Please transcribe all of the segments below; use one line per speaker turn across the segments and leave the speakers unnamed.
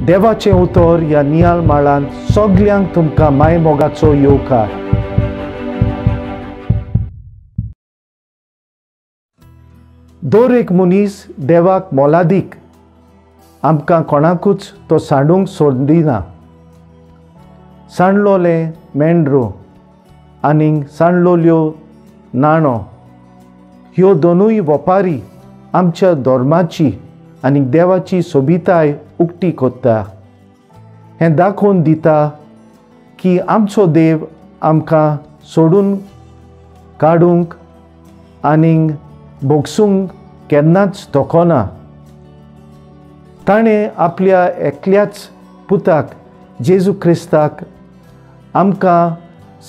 देवाचें उतर ह्या नियाळ माळांत सगल्यांक तुमकां मायमोगाचो येवकार. दर एक मनीस देवाक मोलादीक, आमकां कोणाकूच तो सांडूंक सोडिना. सांडलोले मेंढरो आनी सांडलोल्यो नाणो ह्यो दोनूय वपारी आमच्या धर्माची आनी देवाची सोबिताय उक्ती कोत्ता. हें दाखोवन दिता की आमचो देव आमकां सोडून काडूंक आनी भोगसूंक केन्नाच तोखना. ताणें आपल्या एकल्याच पुताक जेजू क्रिस्ताक आमकां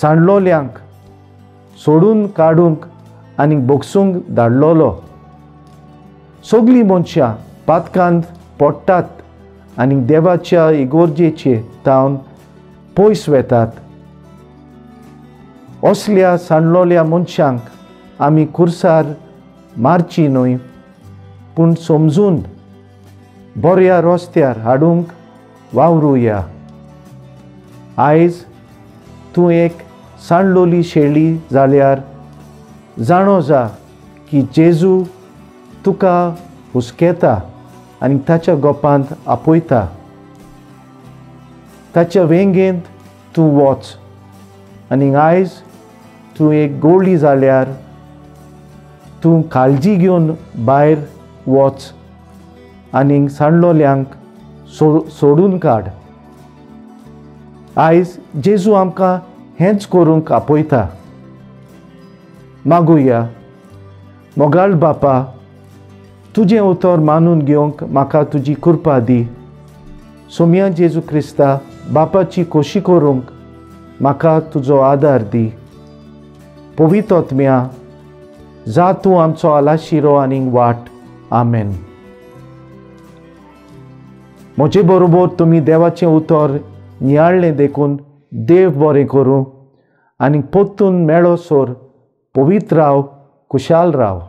सांडलोल्यांक सोडून काडूंक आनी भोगसूंक धाडलोलो. सगळीं मनशां पातकांत पडटात आनी देवाच्या इगोर्जेचे तावन पयस वेतात. असल्या सांडलोल्या मनशांक आमी कुर्सार मारची न्हय, पूण समजून बऱ्या रस्त्यार हाडूंक वावरुया. आयज तूं एक सांडलोली शेळी जाल्यार जाणो जा की जेजू तुका हुस्केता आनी ताच्या गोपांत आपयता. ताच्या वेंगेंत तूं वच आनी आयज तूं एक गोळी जाल्यार तूं काळजी घेवन भायर वच आनी सांडलोल्यांक सोडून काड. आयज जेजू आमकां हेंच करूंक आपयता. मागुया. मोगाळ बापा, तुजें उतर मानून घेवंक म्हाका तुजी कृपा दी. सोम्या जेजू क्रिस्ता बापाची खोशी करूंक म्हाका तुजो आदार दी. पवित्र आत्म्या, जा तूं आमचो आलाशिरो आनी वाट. आमेन. म्हजे बरोबर तुमी देवाचें उतर नियाळ्ळें देखून देव बरें करूं आनी परतून मेळो सोर. पवित्र राव, कुशाल राव.